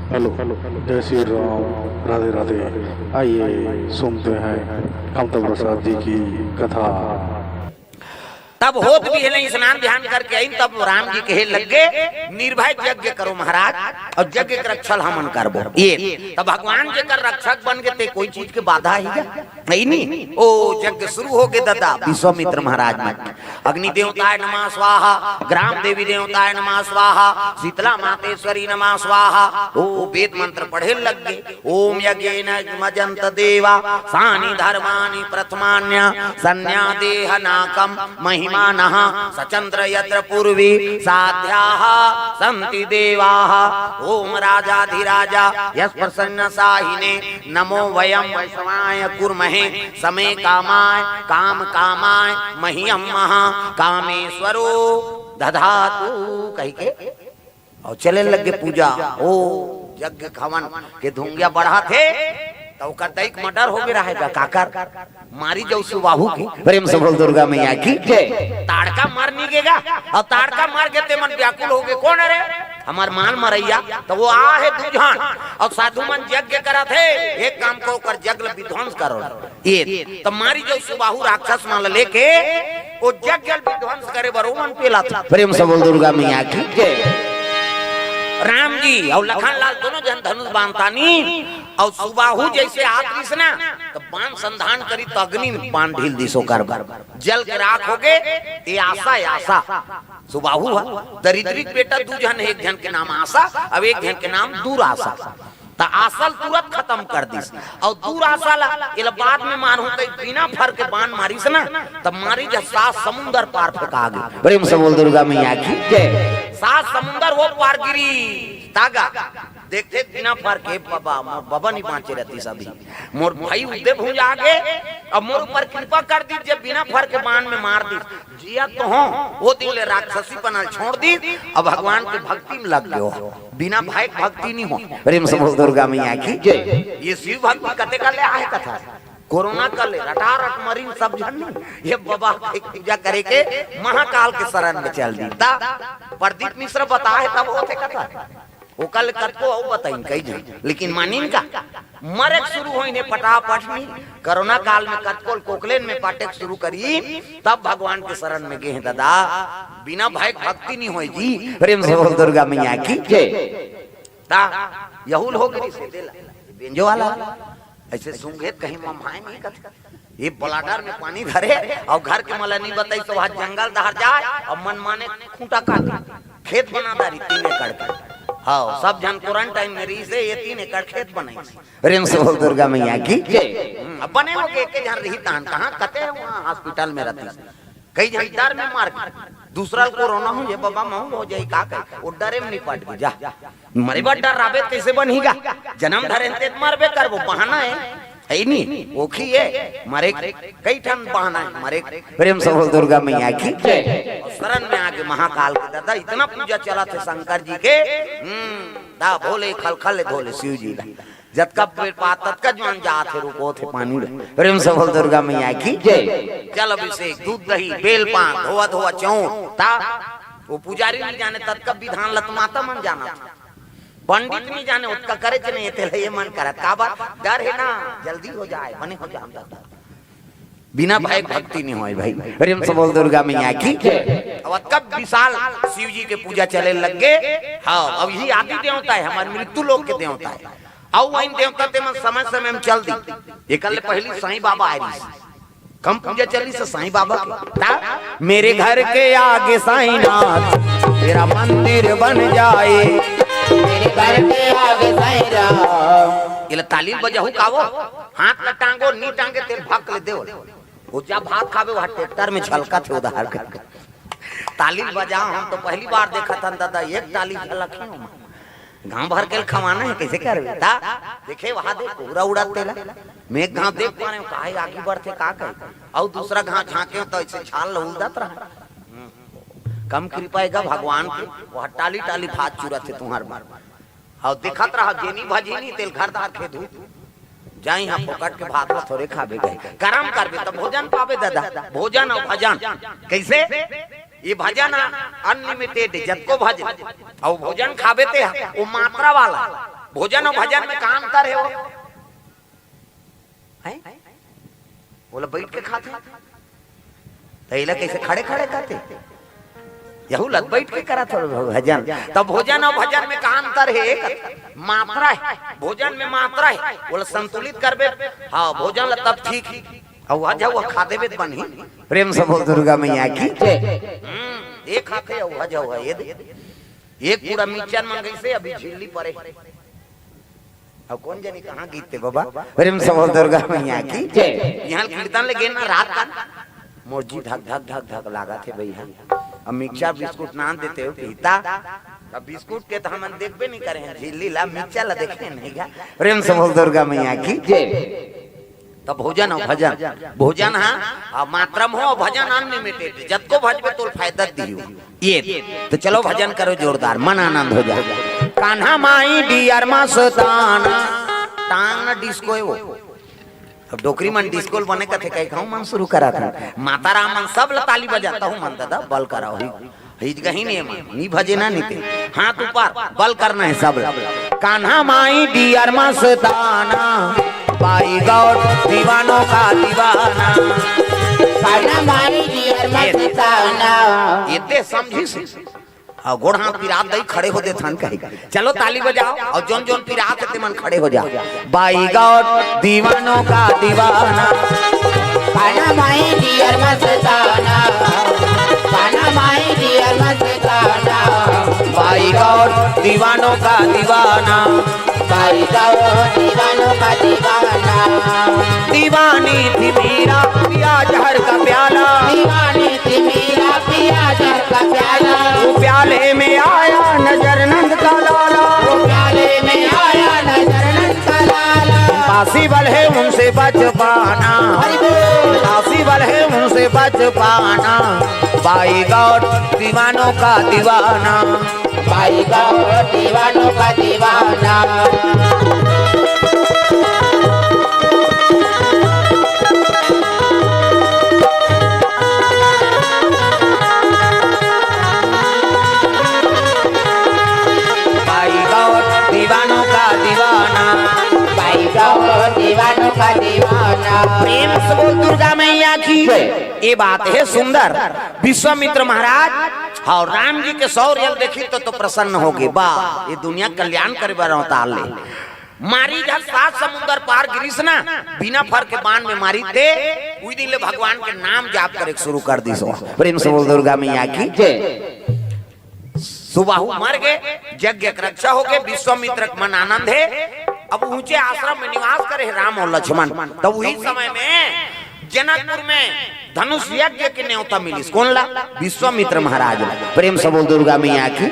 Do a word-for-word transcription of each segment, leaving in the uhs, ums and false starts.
Hello, जय श्री राम, राधे राधे। आइए सुनते हैं कामता प्रसाद जी की कथा। तब होत बिहने स्नान ध्यान करके आइन, तब राम जी कहे लग गे, "निर्भय यज्ञ करो महाराज, अउ यज्ञ के रक्षा ल हमन करबो।" ये तब भगवान जेकर रक्षक बन गे, ते कोई चीज के बाधा ही गा? नहीं, नहीं। ओ यज्ञ शुरू हो गे ददा, विश्वामित्र महाराज मन। अग्नि देवताय नमः स्वाहा, ग्राम देवी देवताय नमः स्वाहा, शीतला मातेश्वरी नमः स्वाहा। ओ वेद मंत्र पढ़े लग गे। ओम यज्ञेन यजंत देवा, सानि धर्माणि प्रथमान्य, संज्ञा देह नाकम महिमानः, सचंद्र यत्र पूर्वी साध्याः संति देवाः। ओम राजाधिराजाय प्रसन्न साहिने, नमो वयम वैश्वाय कुर्महे, समे कामाय काम कामाय मह्यम महा, कामेश्वरो दधातु। कहि के अउ चले लग गे पूजा। ओ यज्ञ हवन के धुंगिया बढ़ाथे, त ओकर दई के मर्डर हो गे रहेगा। काकर? मारी जऊ सुबाहु के। प्रेम से बोल दुर्गा मैया की जय। ताड़का मर नी गेगा, अउ ताड़का मर गे ते मन व्याकुल हो गे, "कोन रे?" "हमर माल मरइया।" त ओ आ हे दू झन, अउ साधु मन यज्ञ करत हे, एक काम करो, ओकर यज्ञ ल विध्वंस करो। ये त मारी जऊ सुबाहु राक्षस मन ल लेके ओ यज्ञ ल विध्वंस करे बर ओमन पेलाथे। प्रेम से बोल दुर्गा मैया की जय। राम जी अउ लखन लाल दोनों झन धनुष बाण तानिन, अउ सुबाहु जइसे आत रहिस ना, त बाण संधान करिस त अग्नि में बाण ढील दिस ओकर बर। जल के राख हो गे, ये आसा, ये आसा। सुबाहु ह दरिद्री के बेटा, दू झन, एक झन के नाम आसा, अउ एक झन के नाम दुरासा। त आसा ल तुरंत खतम कर दिस, अउ दुरासा ला, एला बाद में मारहूं कहि बिना फर के बाण मारिस ना, त मारी जा सात समुंदर पार फेंका गे। प्रेम से बोल दुर्गा मैया की जय। सात समुंदर ओ पार गिरिस, तागा देखथे बिना फर के, "बाबा, मोर बाबा नी बांचे रहतिस अभी, मोर भाई उदय भुंजा गे, अब मोर ऊपर कृपा कर दिस, जे बिना फर के बाण में मार दिस।" जियत तो हों, ओ दिन ले राक्षसीपना ल छोड़ दिस, अब भगवान के भक्ति में लग गे। बिना भय के भक्ति नी होय। प्रेम से बोल दुर्गा मैया की जय। ये शिव भक्ति कते कले आहे कथा। कोरोना कले रटारट मरिन सब झन नी। ये बाबा के पूजा करे के महाकाल के शरण में चल दिस। त प्रदीप मिश्र बताए तब होथे कथा। ओकर ले कतको अउ बताइन कई झन, लेकिन मानिन का? मरे के शुरू होइन हे पटापट नी। कोरोना काल में कतको ल कोकलेन में पाटे के शुरू करिन, तब भगवान के शरण में गे हे ददा। बिना भय के भक्ति नी होय जी। प्रेम से बोल दुर्गा मैया की जय। त यहू ल हो गिस हे ददा, बेंजो वाला। अइसे सूंघे त कहीं मम्हाय नी कथे। ये ब्लाडर में पानी धरे अउ घर के मन ला नी बताइस, त ओ जंगल डहर जाय अउ मनमाने खूंटा काट, खेत बना डारिस तीन एकड़ के। हव, सब झन क्वारंटाइन में रहिस हे, ये तीन एकड़ खेत बनाइस। प्रेम से बोल दुर्गा मैया की जय। हम्म, अब बने हो गे, एके झन रही तहन, कहाँ कते हे उहाँ हॉस्पिटल में रहतिस। कई झन डर में मर गे, दूसरा ल कोरोना हो जाय, बाबा महूं ल हो जाय, का कही, ओ डरे में निपट गे, जा। मरे बर डर रहिबे त कइसे बनही गा? जनम धरेन ते त मरबे करबो, बहाना हे, हे नी? ओखी हे, मरे के कई ठन बहाना हे, मरे के। प्रेम से बोल दुर्गा मैया की जय। अउ शरण में आ गे महाकाल के ददा, इतना पूजा चलत हे शंकर जी के। हम्म, दा भोले खलखल धोले शिव जी ला। जतका बेर पात, ततका ज्वान जात हे, रुकोथे पानी ल। प्रेम से बोल दुर्गा मैया की जय। जल अभिषेक, दूध दही, बेल पान, धोवा धोवा चौंर, त ओ पुजारी नी जाने, ततका विधान ल त माता मन जानथे। पंडित नी जाने, ओतका करे च नहीं, तेला ये मन करत। काबर? डर हे ना, जल्दी हो जाय, बने हो जाय, हम ददा। बिना भय के भक्ति नी होय भाई। प्रेम से बोल दुर्गा मैया की जय। अब अतका विशाल शिव जी के पूजा चले लग गे। हव, अब इही आदि देवता हे, हमर मृत्यु लोक के देवता हे। अउ वही देवता ते मन समय समय में चल दिस। एकर ले पहिली साईं बाबा आय रहिस। कम पूजा चलिस हे साईं बाबा के। त मेरे घर के आगे साईंनाथ तेरा मंदिर बन जाए। मेरे घर के आगे साईं राम। एला ताली ल बजाहू का वो? हाथ ल टांगो, नी टांगे तेला भक ले देव। ओ जा भात खाबे, ओ ट्रैक्टर में झलकत हे उधार करके। ताली ल बजाव, हम तो पहिली बार देखत हन ददा, एक ताली झलकही ओमा। गांव भर के ल खवाना हे, कइसे करबे? त देखे, ओ दे, कुहरा उड़त तेला। मैं एक घांव देख पारेंव, काहे आगी बढ़थे, का कही? अउ दूसरा घांव झांकेंव, त अइसे झाल ल उलदत रहा। कम कृपा हे गा भगवान के, ओ टाली टाली भात चुरत हे तुंहर बर। हव, देखत रहा, जेनी भजही नी, तेला घर डहर खेदहू। जाही इहाँ फोकट के भात ल थोरे खाबे गा। करम करबे त भोजन पाबे ददा। भोजन अउ भजन। कइसे? ये भजन ह अनलिमिटेड हे, जतको भजन। अउ भोजन खाबे ते ह, ओ मात्रा वाला। भोजन अउ भजन में का अंतर हे वो? हैं? ओला बइठ के खाथे, त एला कइसे खड़े खड़े खाथे? यहू ला बइठ के करत हो भजन। त भोजन अउ भजन में का अंतर हे? एक मात्रा हे, भोजन में मात्रा हे, ओला संतुलित करबे, हाँ, भोजन ला तब ठीक, अउ हज हवा खा देबे त बनही। प्रेम से बोल दुर्गा मैया की। हम्म, एक हाथे अउ हज हवा, ये दे। एक पूरा मिक्सचर मंगइसे, अभी झिल्ली परे। अब कोन जनी कहाँ गीत ते बाबा? प्रेम से बोल दुर्गा मैया की। जय। इहाँ कीर्तन ले गेन ना रात का, मोर जी धक धक धक धक लागत हे भैया। अब मिक्सचर बिस्कुट नान देते हो पीता, अब बिस्कुट के त हमन देखबे नहीं करे हन, झिल्ली ला, मिक्सचर ला देखे नहीं गा। प्रेम से बोल दुर्गा मैया की। जय। त भोजन अउ भजन, भोजन हा, आ, मात्रा म हो, अउ भजन अनलिमिटेड, जतको भजबे तोल फायदा दिही। ये, त चलो भजन करो जोरदार, मन आनंद हो जाए। कान्हा माई डियर मस्ताना, टांग न डिस्को हे वो। अब डोकरी मन डिस्को ल बने कथे, कहि कहूँ मन शुरू करा था। माता राम मन सब ल ताली बजाता हूँ मन दादा, बल कराओ ही। हिजगही ने मन, नी भजे ना नीते। हाथ ऊपर, बल करना हे सब। कान्हा माई डियर मस्ताना, बाई गौर दीवानों का दीवाना। कान्हा माई डियर मस्ताना। एते समझिस। अउ गोड़ हाथ पिरात दई खड़े हो देथन कही। चलो ताली बजाओ अउ जोन जोन पिरात हे ते मन खड़े हो जाओ। बाई गौर दीवानों का दीवाना। कान्हा माई डियर मस्ताना, कान्हा माई डियर मस्ताना। बाई गौर दीवानों का दीवाना। बाई गौर दीवानों का दीवाना। दीवानी थी मीरा पिया जहर का प्याला। दीवानी थी मीरा पिया जहर का प्याला। वो प्याले में आया नजर नंद का लाला। वो प्याले में आया नजर नंद का लाला। पॉसिबल है उनसे बच पाना। हरि बोल। पॉसिबल है उनसे बच पाना। बाई गौर दीवानों का दीवाना। बाई गौर दीवानों का दीवाना। बाई गौर दीवानों का दीवाना। बाई गौर दीवानों का दीवाना। प्रेम से बोल दुर्गा मैया की। जय। ये बात हे सुंदर। विश्वामित्र महाराज अउ राम जी के शौर्य ल देखिस त तो प्रसन्न होगे। बा, ये दुनिया कल्याण करे बर अवतार ले। मारीच हा सात समुंदर पार गिरिस ना, बिना फर के बाण में मारिस ते, उही दिन ले भगवान के नाम जाप करे के शुरू कर दिस। प्रेम से बोल दुर्गा मैया की। जय। सुबाहु मर गे, यज्ञ के रक्षा होगे, विश्वामित्र के मन आनंद हे। अब ऊंचे आश्रम में निवास करे हे राम अउ लक्ष्मण। त उही समय में जनकपुर में धनुष यज्ञ के न्योता मिलिस। कोन ला? विश्वामित्र महाराज ला। प्रेम से बोल दुर्गा मैया की।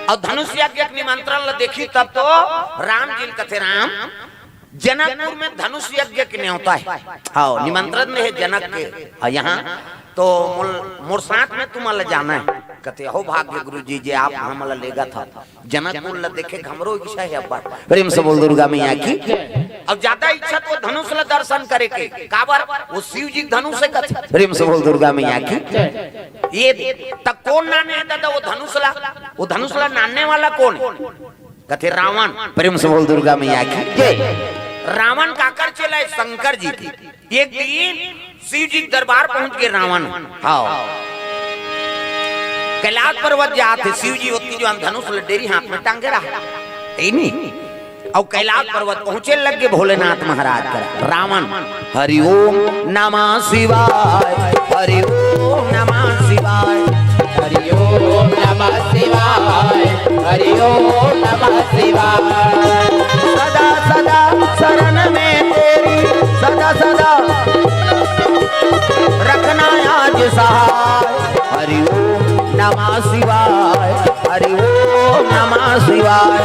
अउ धनुष यज्ञ के निमंत्रण ला देखिस तब तो राम जी ल कथे, राम, जनकपुर में धनुष यज्ञ के न्योता हे। हाँ, निमंत्रण हे जनक के। अउ यहाँ तो मोल-, मोर साथ में तुमन ला जाना हे। कथे, अहो भाग्य गुरु जी, जे आप हमन ला लेगत हव। जनकपुर ला देखे के हमरो इच्छा हे अब्बड़। प्रेम से बोल दुर्गा मैया की। अउ ज्यादा इच्छा तो धनुष ला दर्शन करे के। काबर? वो शिव जी के धनुष हे कथे। प्रेम से बोल दुर्गा मैया की। ये त कोन नाने हे दादा वो धनुष ला? वो धनुष ला नानने वाला कोन हे? कथे रावण। प्रेम से बोल दुर्गा मैया की। जय। रावण काकर चेला हे? शंकर जी के। एक दिन शिव जी के दरबार पहुंच गे रावण। हाँ। कैलाश पर्वत जात हे, शिव जी ओतकी जुवार धनुष ल डेरी हाथ में टांगे रहा। हे नी? अउ कैलाश पर्वत पहुंचे लग गे भोलेनाथ महाराज कर। रावण, हरि ओम नमः शिवाय, हरि ओम नमः शिवाय। हरि ओम नमः शिवाय, हरि ओम नमः शिवाय। सदा सदा शरण में तेरी, सदा सदा रखना आज सहाय। हरि ओम नमः शिवाय, हरि ओम नमः शिवाय।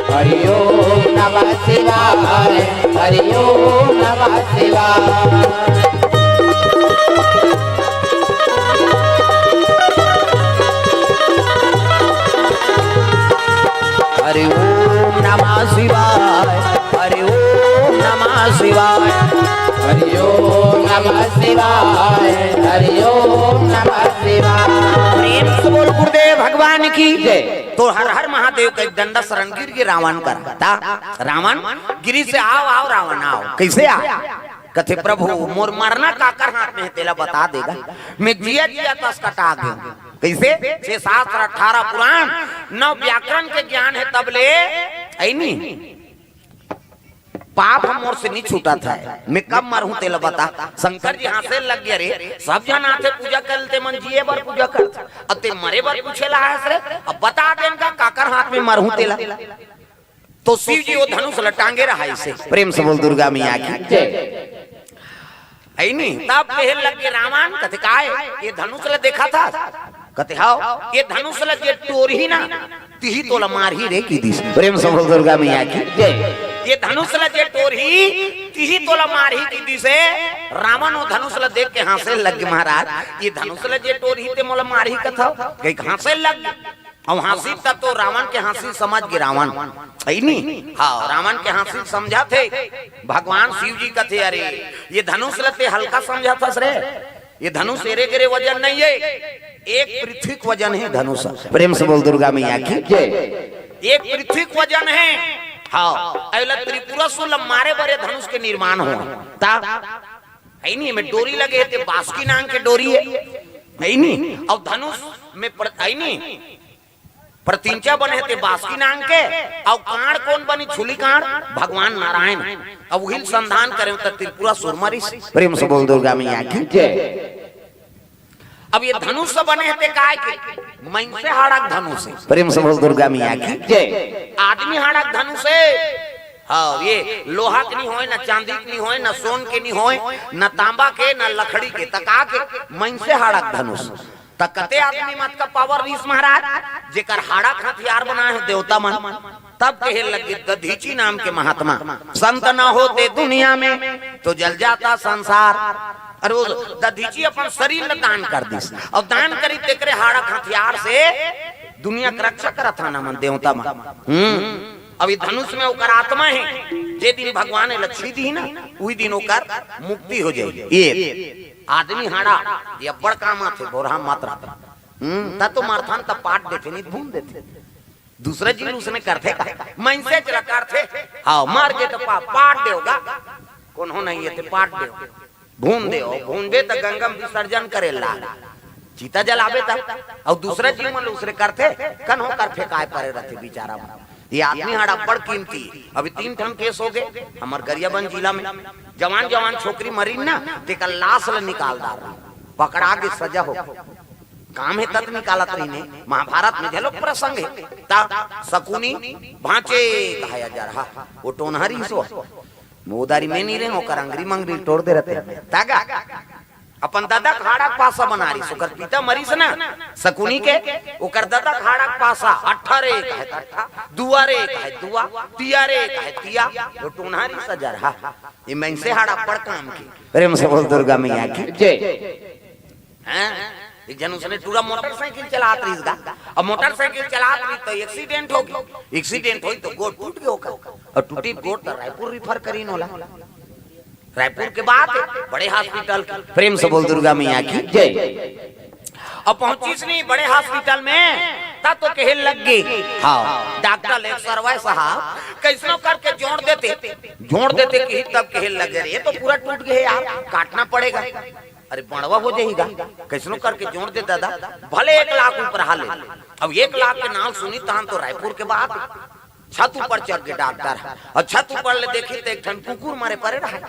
हरि ओम नमः शिवाय, हरि ओम नमः शिवाय। हरि ओम नमः शिवाय, हरि ओम नमः शिवाय। हरि ओम नमः शिवाय। हरि ओम नमः शिवाय। प्रेम से बोल गुरुदेव भगवान की। जय। तो हर हर महादेव के डंडा शरण गिर गे रावण कर। ता रावण गिरी से, "आव, आव रावण, आव।" कइसे आय? कथे, "प्रभु, मोर मरना काकर हाथ में हे, तेला बता देगा। मैं जिया जिया तस कटा गेंव।" कइसे? छह शास्त्र, अठारह पुराण, नौ व्याकरण के ज्ञान हे, तब ले, अइनी, पाप ह मोर से नी छूटत हे, मैं कब मरहूं तेला बता। शंकर जी हांसे लग गे, "रे, सब झन आथे पूजा करथे, मन जिए बर पूजा करथे, अउ तें मरे बर पूछे ला हस रे? अब बता देन का काकर हाथ में मरहूं तेला।" तो शिव जी वो धनुष ल टांगे रहय अइसे। प्रेम से बोल दुर्गा मैया की जय। अइनी, तब कहे लग गे रावण, कथे, "काय, ये धनुष ल देखथस?" कथे, "हव।" "ये धनुष ल जे टोरही ना, तिही तोला मारही रे," किहिस। प्रेम से बोल दुर्गा मैया की जय। "ये धनुष ल जे टोरही, तिही तोला मारही," किहिस हे। रावण वो धनुष ल देख के हांसे लग गे, "महाराज, ये धनुष ल जे टोरही, तें मोला मारही कथस?" कहिके हांसे लग गे। अउ हांसी तब तो रावण के हांसी समझ गे रावण, अइनी? हां, रावण के हांसी समझत हे। भगवान शिव जी कथे, "अरे, ये धनुष ल तें हल्का समझथस रे, ये धनुष एरे गेरे वजन नइ हे, एक पृथ्वी के वजन हे धनुष।" प्रेम से बोल दुर्गा मैया की जय। "एक पृथ्वी के वजन हे।" हां, अइला त्रिपुरासुर ल मारे बर ये धनुष के निर्माण होय। ता, अइनी, एमे डोरी लगे हे, ते बासुकी नांग के डोरी हे, अइनी? अउ धनुष में प्र-, अइनी, प्रत्यंचा बने हे ते बासुकी नांग के, अउ कांड़ कोन बनिस? छुली कांड़, भगवान नारायण। अब उही ल संधान करेंव त त्रिपुरासुर मरिस। प्रेम से बोल दुर्गा मैया की जय। अब ये धनुष बने हे ते काय के? मइनसे हाड़ा के धनुष हे। प्रेम से बोल दुर्गा मैया की जय। आदमी हाड़ा के धनुष हे। हां, ये लोहा के नी होय, न चांदी के नी होय, न सोन के नी होय, न तांबा के, न लकड़ी के, त का के? मइनसे हाड़ा के धनुष। त कते आदमी म अतका पावर रिहिस महाराज, जेकर हाड़ा के हथियार बनाय हे देवता मन। तब कहे लगे दधीची नाम के महात्मा, "संत न होते दुनिया में तो जल जाता संसार।" अरे वो दधीची अपन शरीर ल दान कर दिस, अउ दान करिस तेकरे हाड़ा के हथियार से दुनिया के रक्षा करत हन हमन देवता मन। हम्म, अब ये धनुष में ओकर आत्मा हे, जे दिन भगवान एला छींच दिही ना, उही दिन ओकर मुक्ति हो जाही। ये आदमी हाड़ा, ये अब्बड़ काम आथे, भोरहा मत रह। हम्म, त तो मरथन त पाट देथे, नी भून देथे। दूसरा जीव उसने करथे का? मइनसे च ला करथे। हां, मर गे त पा-, पाट देव गा। कोनो नइ हे ते पाट देव। भून देव, भूनबे त गंगा म विसर्जन करे ला। चिता जलाबे त। अउ दूसरा जीव मन उसने करथे, कन्हो कर फेंकाय परे रथे बिचारा मन। ये आदमी हाड़ा अब्बड़ कीमती। अभी तीन ठन केस हो गे, हमर गरियाबंद जिला में। जवान जवान छोकरी मरिन ना, तेकर लाश ल निकाल डार। पकड़ा गे, सजा हो। काम हे तत निकालत रहिन हे। महाभारत में घलो प्रसंग हे। त सकुनी भांचे कहाय जरहा, वो टोनहा रिहिस। वो दारी में नी रेंव, ओकर अंगरी मंगरी टोर दे रथे। त गा, अपन ददा के हाड़ा के पासा बना रिहिस। ओकर पिता मरिस ना, सकुनी के, ओकर ददा के हाड़ा के पासा, अट्ठा रे कहे त अट्ठा, दुआ रे कहे त दुआ, तिया रे कहे त तिया, वो टोनहा रिहिस जरहा। ये मइनसे हाड़ा अब्बड़ काम के। प्रेम से बोल दुर्गा मैया की जय। हैं? एक झन उसने टूरा मोटरसाइकिल चलात रहिस गा। अब मोटरसाइकिल चलात रहिस त एक्सीडेंट हो गे। एक्सीडेंट होइस त गोड़ टूट गे ओकर। अउ टूटिस गोड़ त रायपुर रिफर करिन ओला। रायपुर के बात हे, बड़े हॉस्पिटल के। प्रेम से बोल दुर्गा मैया की जय। अब पहुंचिस नहीं बड़े हॉस्पिटल में, त तो कहे लग गे, हां, डॉक्टर एक्सरवाय साहब, कइसनो करके जोड़ देते। जोड़ देते किहिस तब कहे लगे, "अरे, ये तो पूरा टूट गे हे यार, काटना पड़ेगा।" अरे बंड़वा हो जाही गा, कइसनो करके जोड़ दे ददा, भले एक लाख उपराहा ले। अब एक लाख के नांव सुनिस तहान तो रायपुर के बात। छत ऊपर चढ़ गे डॉक्टर, अउ छत ऊपर ले देखिस त एक ठन कुकुर मरे परे रहय।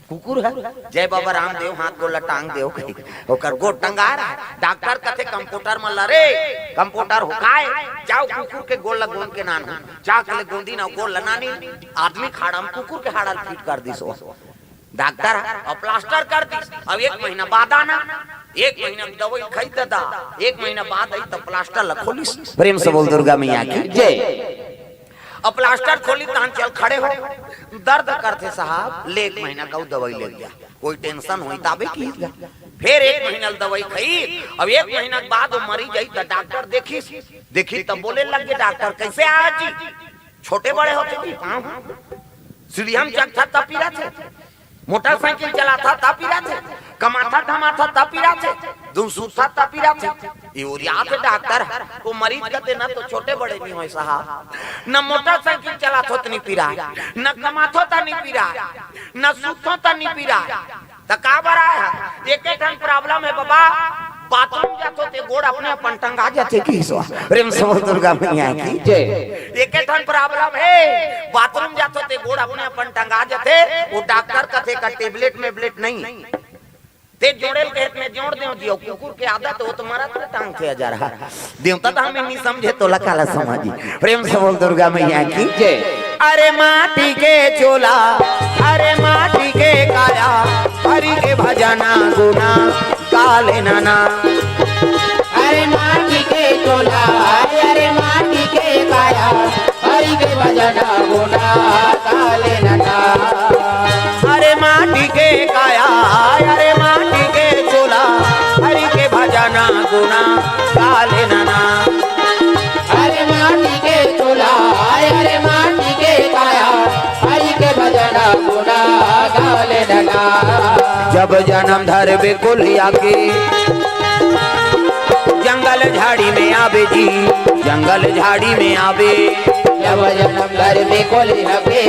कुकुर हे, "जय बाबा रामदेव, हाथ गोड़ ल टांग देव," कहिके। ओकर गोड़ टंगा रहय। डॉक्टर कथे कंपाउंडर मन ल, "रे कंपाउंडर हो काय, जाव कुकुर के गोड़ ल गोंद के लानव।" जाके ले गोंदिन अउ गोड़ ल लानिन, आदमी के हाड़ा म कुकुर के हाड़ा ल फिट कर दिस ओ। डॉक्टर ह अउ प्लास्टर कर दिस। अब एक महीना बाद आना, एक महीना के दवाई खाइस ददा, एक महीना बाद आइस त प्लास्टर ल खोलिस। प्रेम से बोल दुर्गा मैया की जय। अब प्लास्टर खोलिस तहान चल खड़े हो, "दर्द करथे साहब, ले एक महीना के अउ दवाई ले जा, कोई टेंशन होही ताबे किहिस गा।" फेर एक महीना ल दवाई खाइस। अब एक महीना के बाद वो मरीज आइस त डॉक्टर देखिस, देखिस त बोले लग गे डॉक्टर, "कइसे आय जी?" छोटे बड़े होथे जी, पाँव। सीढ़िया म चघथस त पिराथे, मोटरसाइकिल चलाथस त पिराथे, कमाथस धमाथस त पिराथे, दुन सुतथस त पिराथे। ये ओरियाथे डॉक्टर ह, ओ मरीज कथे न तो छोटे बड़े नइ होय साहब, न मोटरसाइकिल चलाथों त नइ पिराय, न कमाथों त नइ पिराय, न सुतथों त नइ पिराय। त का बर आय हस? एके ठन problem हे बबा, बाथरूम जाथों ते गोड़ अपने अपन टंगा जाथे कहिस। प्रेम से बोल दुर्गा मैया की। जय। एके ठन problem हे, बाथरूम जाथों ते गोड़ अपने अपन टंगा जाथे। ओ डॉक्टर कथे का tablet मेबलेट नइ, ते जोड़े ल कहे त मैं जोड़ देंव जी, कुकुर के आदत हे, ओ तो मरत ले टांगथे अजरहा। देवता तो हमें नइ समझे, तोला काला समझही। प्रेम से बोल दुर्गा मैया की। जय। अरे माटी के चोला, अरे माटी के काया, हरि के भजना गुना गा लेना ना। अरे माटी के चोला, अरे माटी के काया, हरि के भजना गुना गा लेना ना। अरे माटी के काया, अरे माटी के चोला, हरि के भजना गुना गा लेना ना। अरे माटी के चोला, अरे माटी के काया, हरि के भजना गुना गा लेना ना। जब जनम धरबे कोलिया के, जंगल झाड़ी में आबे जी, जंगल झाड़ी में आबे। जब जनम धरबे कोलिया के,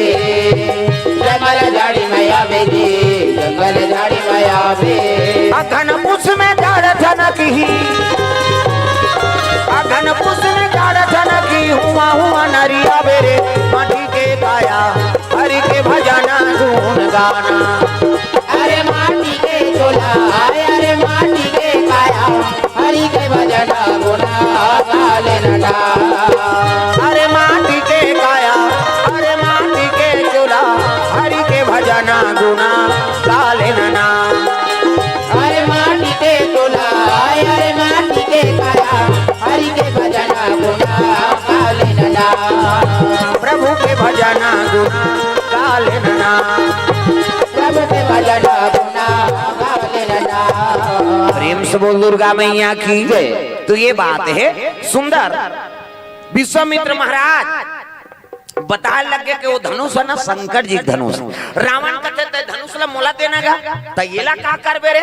जंगल झाड़ी में आबे जी, जंगल झाड़ी में आबे। अगहन पुस में जाड़ झनकही, अगहन पुस में जाड़ झनकही, हुआ हुआ नरिया बेरे, माटी के काया, हरि के भजना गुन गाना। अरे माटी के चोला, अरे माटी के काया, हरि के भजना गुना गा लेना ना। अरे माटी के काया, अरे माटी के चोला, हरि के भजना गुना गा लेना ना। अरे माटी के चोला, अरे माटी के काया, हरि के भजना गुना गा लेना ना। प्रभु के भजना गुना गा लेना ना। प्रभु के भजना गुना गा लेना ना। प्रेम से बोल दुर्गा मैया की जय। तो ये बात हे सुंदर। विश्वामित्र महाराज बताय लगे कि ओ धनुष हे ना, शंकर जी के धनुष। रावण कथे, "ते धनुष ल मोला देना गा, त एला का करबे रे?"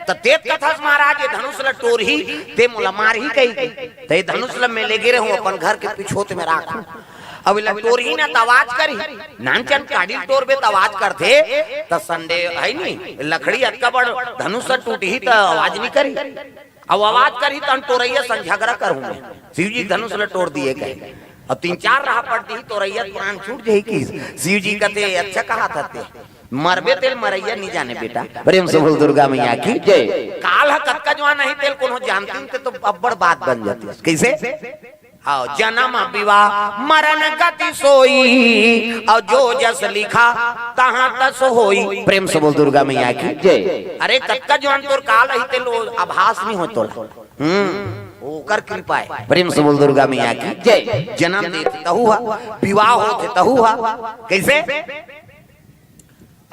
त ते कथस, "महाराज, ये धनुष ल टोरही, ते मोला मारही," कही। त ये धनुष ल मैं लेगे रहूं, अपन घर के पिछोत में राखूं। अब एला टोरही ना त आवाज करही, नानचन काड़ी ल टोरबे त आवाज करथे, त संडे हे नी, लकड़ी अतका बड़ धनुष ह टूटही त आवाज नइ करही। अब आवाज करही त टोरइया संग झगरा करहूं मैं, शिव जी धनुष ल टोर दिए कहे। अब तीन चार राहपट दिही, टोरइया प्राण छूट जाही कहिस। शिव जी कथे, "अच्छा कहत हस ते, मरबे तेला मरइया नइ जाने बेटा।" प्रेम से बोल दुर्गा मैया की जय। काल ह कतका जुवार आही तेला कोनो जानतिस ते तो अब्बड़ बात बन जातिस। कइसे? हव, जनम विवाह मरन गति सोई, अउ जो जस लिखा तहां तस होई। प्रेम से बोल दुर्गा मैया की जय। अरे कतका जुवार तोर काल आही तेला आभास नइ होय तोला। हम्म, ओकर कृपा हे। प्रेम से बोल दुर्गा मैया की जय। जनम देथे तहू ह, विवाह होथे तहू ह। कइसे?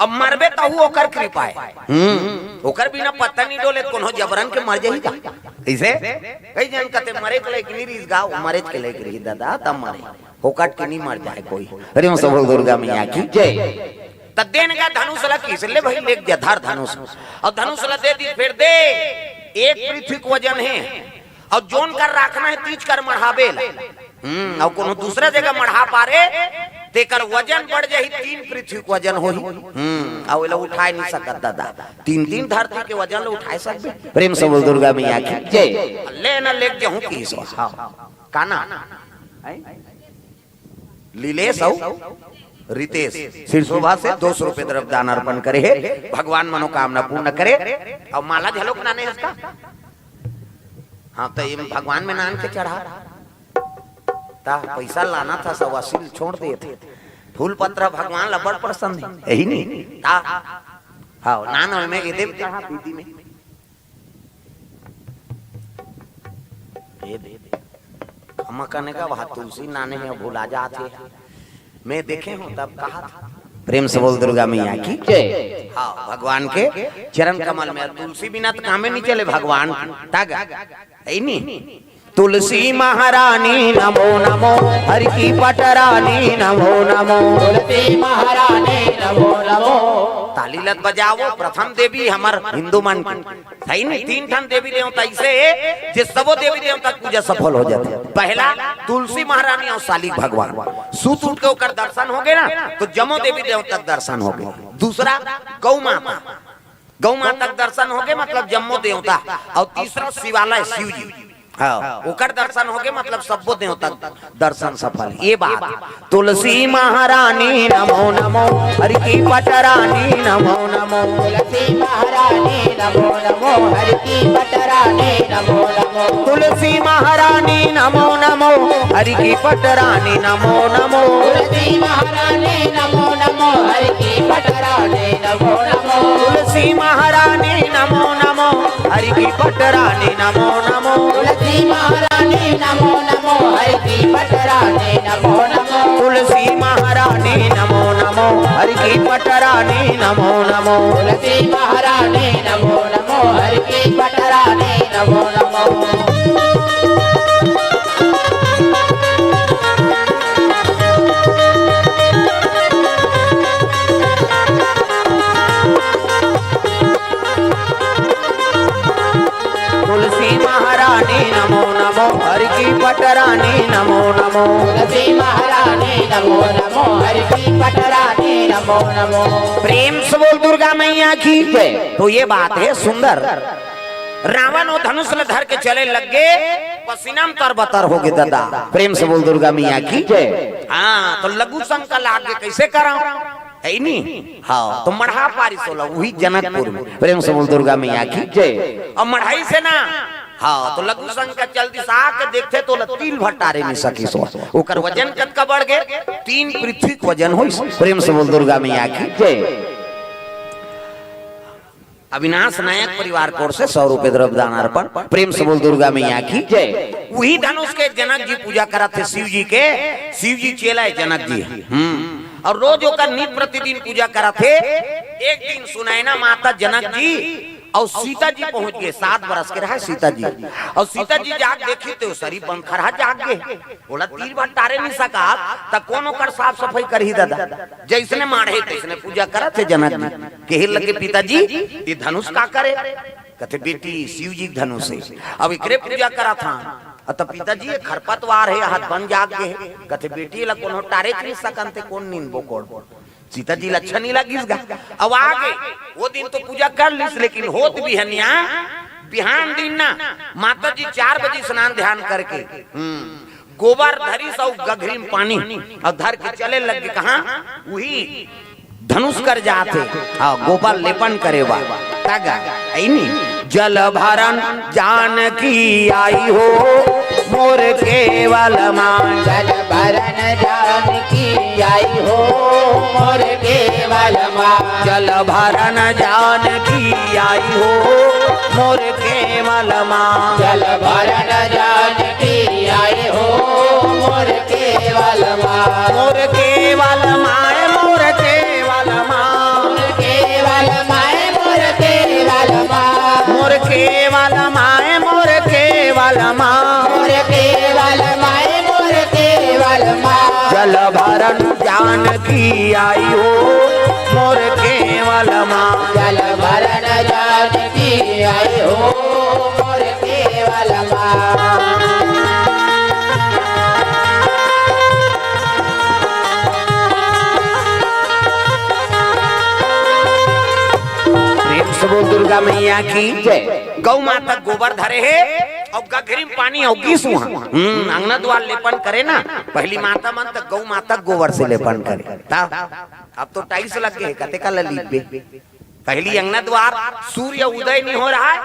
अब मरबे तहू ओकर कृपा हे। हम्म, ओकर बिना पत्ता नइ डोले, कोनो जबरन के मर जाही का? कइसे? कई झन कथे मरे के लायक नइ रिहिस गा, ओ मरेच के लायक रिहिस दादा, तब मरे। फोकट के नइ मर जाय कोई। प्रेम से बोल दुर्गा मैया की जय। त देन गा धनुष ल कहिस, "ले भई, लेग जा, धर धनुष।" अउ धनुष ल दे दिस, फेर दे, एक पृथ्वी के वजन हे, अउ जोन कर राखना हे, तीच कर मढ़ाबे ला। हम्म, अउ कोनो दूसरा जगह मढ़ा पारे, तेकर वजन बढ़ जाही, तीन पृथ्वी के वजन होही। हम्म, अउ एला उठाय नइ सकत दादा, तीन तीन धरती के वजन ल उठाय सकबे? प्रेम से बोल दुर्गा मैया की जय। ले न लेग जहूं कहिस। हाँ। का नाम? हैं? लीलेश अउ रितेश सिरसोभा से दो सौ रुपये द्रव्य दान अर्पण करे हे। भगवान मनोकामना पूर्ण करे। अउ माला घलोक नाने हस का? हाँ, त ये भगवान में नान के चढ़ा। त पइसा लानथस, अउ असील छोड़ देथे। फूल पत्र भगवान ला बड़ पसंद हे, हे नी? त हाँ, नान में ये देव चढ़ा, दीदी में। ये दे। हम कहने का वहाँ तुलसी नाने में भुला जात हे। मैं देखे हूँ तब कहा था। प्रेम से बोल दुर्गा मैया की जय। हाँ, भगवान के चरण कमल में तुलसी बिना त कामे नइ चले भगवान। तग, हे नी? तुलसी महारानी नमो नमो, हरि की पटरानी नमो नमो। तुलसी महारानी नमो नमो। ताली लत बजावो, प्रथम देवी हमर हिंदू मन की। सही नहीं, तीन ठन देवी देवता ऐसे हे, जे सबो देवी देवता के पूजा सफल हो जाथे। पहला तुलसी महारानी अउ सालिक भगवान। सूत उठ के ओकर दर्शन होगे ना, तो जम्मो देवी देवता के दर्शन होगे। दूसरा गौ माता, गौ माता के दर्शन होगे, मतलब जम्मो देवता। अउ तीसरा शिवालय शिव जी। हाँ, ओकर दर्शन होगे, मतलब सब्बो देवता के दर्शन सफल। ये बात। तुलसी महारानी नमो नमो, हरि की पटरानी नमो नमो। तुलसी महारानी नमो नमो, हरि की पटरानी नमो नमो। तुलसी महारानी नमो नमो, हरि की पटरानी नमो नमो। तुलसी महारानी नमो नमो, हरि की पटरानी नमो नमो। तुलसी महारानी नमो नमो, हरि की पटरानी नमो नमो। तुलसी महारानी नमो नमो, हरि की पटरानी नमो नमो। तुलसी महारानी नमो नमो, हरि की पटरानी नमो नमो। तुलसी महारानी नमो नमो, हरि की पटरानी नमो नमो। तुलसी महारानी नमो नमो, हरि की पटरानी नमो नमो। तुलसी महारानी नमो नमो, हरि की पटरानी नमो नमो। प्रेम से बोल दुर्गा मैया की जय। तो ये बात है सुंदर। रावण वो धनुष ल धर के चले लग गे, पसीना में तरबतर हो गे दादा। प्रेम से बोल दुर्गा मैया की जय। हाँ, तो लघु शंका लाग गे, कैसे कराओ? है ही नहीं। हाँ, तो मढ़ा पारिस ओला, वही जनकपुर में। प्रेम से बोल दुर्गा मैया की जय। अउ मढ़ाइस ना, हाँ, तो लघु शंका चल दिस, आके देखथे तो ओला तिल भर टारे नइ सकिस। ओकर वजन कतका बढ़ गे? तीन पृथ्वी के वजन होइस। प्रेम से बोल दुर्गा मैया की जय। अविनाश नायक परिवार की ओर से सौ रुपए द्रव्य दान अर्पण। प्रेम से बोल दुर्गा मैया की जय। वही धनुष के जनक जी पूजा करत हे, शिव जी के, शिव जी चेला हे जनक जी। हम्म। अउ रोज ओकर नित प्रतिदिन पूजा करत हे। एक दिन सुनैना माता, जनक जी अउ सीता जी पहुंच गे, सात बरस के रहय सीता जी। अउ सीता जी जाग देखिस त ओ सरीर बंद खरहा जाग गे। ओला तिल भर टारे नइ सकत, त कोन ओकर साफ सफाई करही दादा? जइसने माढ़े तइसने पूजा करत हे जनक जी। कहे लगे, "पिताजी, ये धनुष काकर हे?" कथे, "बेटी, शिव जी के धनुष हे, अब एकरे पूजा करत हन।" अ, त पिताजी, "ये खरपतवार हे, हाथ बन जाग गे हे।" कथे, "बेटी, एला कोनो टारेच नइ सकन, ते कोन नींदबो कोड़बो?" सीता जी ल अच्छा नइ लगिस गा। अब आगे, ओ दिन तो पूजा कर लिस, लेकिन होत बिहनिया, बिहान दिन ना, माता जी चार बजे स्नान ध्यान करके, हम्म, गोबर धरिस अउ गघरी म पानी अउ धर के चले लग गे। कहाँ? उही धनुष कर जात हे। हाँ, गोबर लेपन करे बर। तगा, ऐनी। जल भरन जानकी आई हो, मोर केवल माँ। जल भरन जानकी आई हो, मोर केवल माँ। जल भरन जानकी आई हो, मोर केवल माँ। जल भरन जानकी आई हो, मोर केवल माँ। मोर केवल माय, मोर केवल माँ। मोर केवल माय, मोर केवल माँ। मोर केवल माय, मोर केवल माँ। मोर केवल माय, मोर केवल माँ। जल भरन जानकी आई हो, मोर केवल माँ। जल भरन जानकी आई हो, मोर केवल माँ। प्रेम से बोल दुर्गा मैया की जय। गौ माता गोबर धरे हे अउ गघरी म पानी अउ गिस उहाँ। हम्म, अंगना द्वार लेपन करे ना, पहिली माता मन त गौ माता गोबर से लेपन करे। त अब तो tiles लग गे हे, कतेक ल लीपबे। पहिली अंगना द्वार सूर्य उदय नइ होय रहय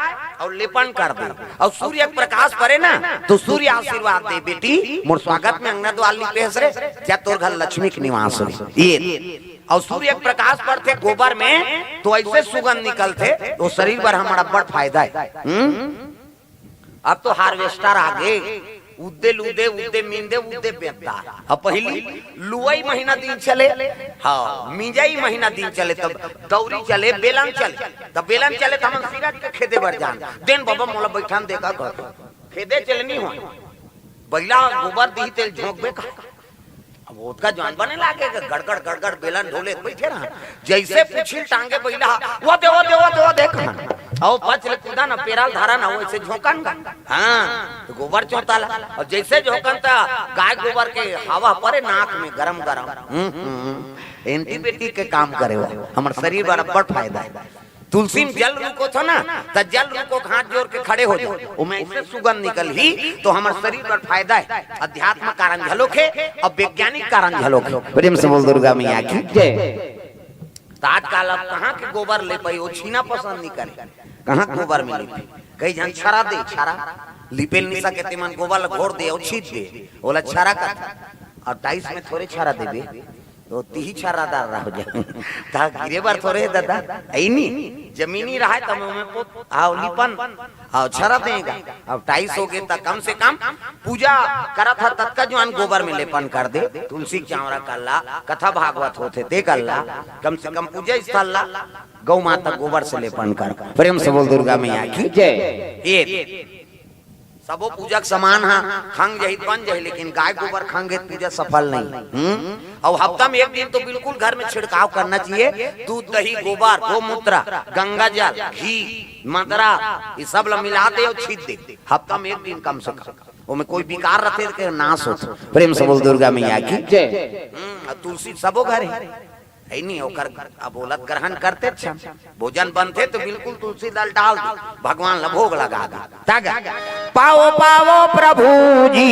अउ लेपन कर दे, अउ सूर्य के प्रकाश परे ना, त सूर्य आशीर्वाद दे, "बेटी, मोर स्वागत में अंगना द्वार लीपे हस रे, जा तोर घर लक्ष्मी के निवास होही।" ये, अउ सूर्य के प्रकाश परथे गोबर में, त अइसे सुगंध निकलथे, त सरीर बर हमर अब्बड़ फायदा हे। हम्म? अब तो harvester आ गे, उद्दे लूदे, उद्दे मिंदे, उद्दे बेचदा। अब पहिली लुवई महीना दिन चले, हाँ, मिंजई महीना दिन चले, तब दौरी चले, बेलन चले, तब बेलन चले त हमन सिरज के खेदे बर जान। देन बबा मोला बइठन दे का घर। खेदे चलनी हो, बइला गोबर दिही तेल झोंकबे का। अब ओतका जवान बने लागे के गड़गड़ गड़गड़ बेलन ढोले बइठे रहा। जइसे पूछी ल टांगे बइला, "वो दे, वो दे, वो दे, वो दे," कहन। अउ पच ले कूदन, पेरा ल धरन, अउ अइसे झोंकन गा। हाँ, त गोबर चोंता ला। अउ जइसे झोंकन त गाय गोबर के हवा परे नाक में गरम गरम। हम्म, हम्म। एंटीबायोटिक के काम करे वो। हमर शरीर बर अब्बड़ फायदा हे। तुलसी में जल रूको थो ना, त जल रूको के हाथ जोर के खड़े हो जाओ, ओमे अइसे सुगंध निकलही, तो हमर शरीर बर फायदा हे, अध्यात्म कारण घलोक हे अउ वैज्ञानिक कारण घलोक हे। प्रेम से बोल दुर्गा मैया की जय। त आजकल अब कहाँ के गोबर ले पाई, वो छीना पसंद नहीं करे, कहाँ के गोबर में लिपे। कई झन छरा दे, छरा लिपे ल नहीं सके, तेमन गोबर ल घोर दे अउ छीत दे, ओला छरा कथे। अउ टाइल्स में थोरे छरा देबे, तो तिही छर्रादार रह जाए। त गिरे बर थोरे हे ददा, अइनी जमीनी रहे त ओमे पोत, आओ लिपन, आओ छरा देगा। अब टाइल्स हो गे त कम से कम पूजा करत ह ततका जुआन गोबर में लेपन कर दे, तुलसी चावरा कर ला, कथा भागवत होथे ते कर ला, कम से कम पूजा स्थल ला, गौ माता गोबर से लेपन कर। प्रेम से बोल दुर्गा मैया की जय। ये सबो पूजा के समान ह खंग जही त बन जही, लेकिन गाय गोबर खंगे त पूजा सफल नहीं। हम्म? अउ हफ्ता में एक दिन तो बिल्कुल घर में छिड़काव करना चाहिए। दूध, दही, गोबर, गोमूत्र, गंगा जल, घी, मदरा, ये सब ला मिला दे अउ छीत दे। हफ्ता में एक दिन कम से कम। ओमे कोई विकार रथे के नाश होथे। प्रेम से बोल दुर्गा मैया की जय। हम्म, अउ तुलसी सबो घर हे। हे नहीं, ओकर अब बोलत ग्रहण करते छन। भोजन बनथे तो बिल्कुल तुलसी दल डाल दे, भगवान ला भोग लगा दे। तग पाओ पाओ प्रभु जी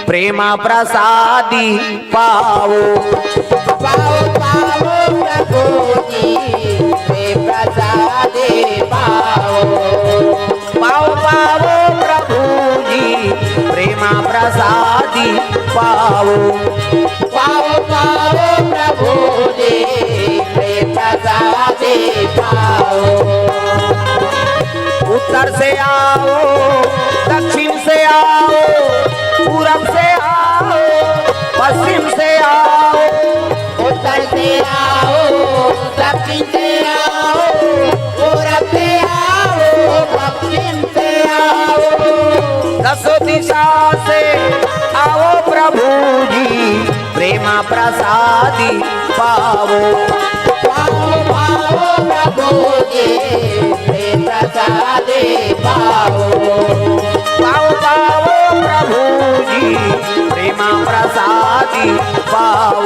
प्रेमा प्रसादी पाओ। पाओ पाओ प्रभु जी प्रेम प्रसादी पाओ। पाओ पाओ प्रभु जी प्रेमा प्रसादी पाओ। पाओ पाओ प्रभु जी प्रेम प्रसादी पाओ। उत्तर से आओ, दक्षिण से आओ, पूरब से आओ, पश्चिम से आओ। उत्तर से आओ, दक्षिण से आओ, पूरब से आओ, पश्चिम से आओ। दसों दिशा से आओ प्रभु जी, प्रेमा प्रसादी पाओ। पाओ पाओ प्रभु जी प्रेम प्रसादी पाओ। पाओ पाओ प्रभु जी प्रेमा प्रसादी पाओ।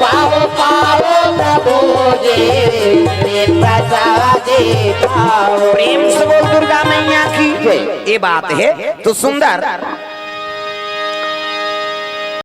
पाओ पाओ प्रभु जी प्रेम प्रसादी पाओ। प्रेम से बोल दुर्गा मैया की जय। ये बात हे तो सुंदर।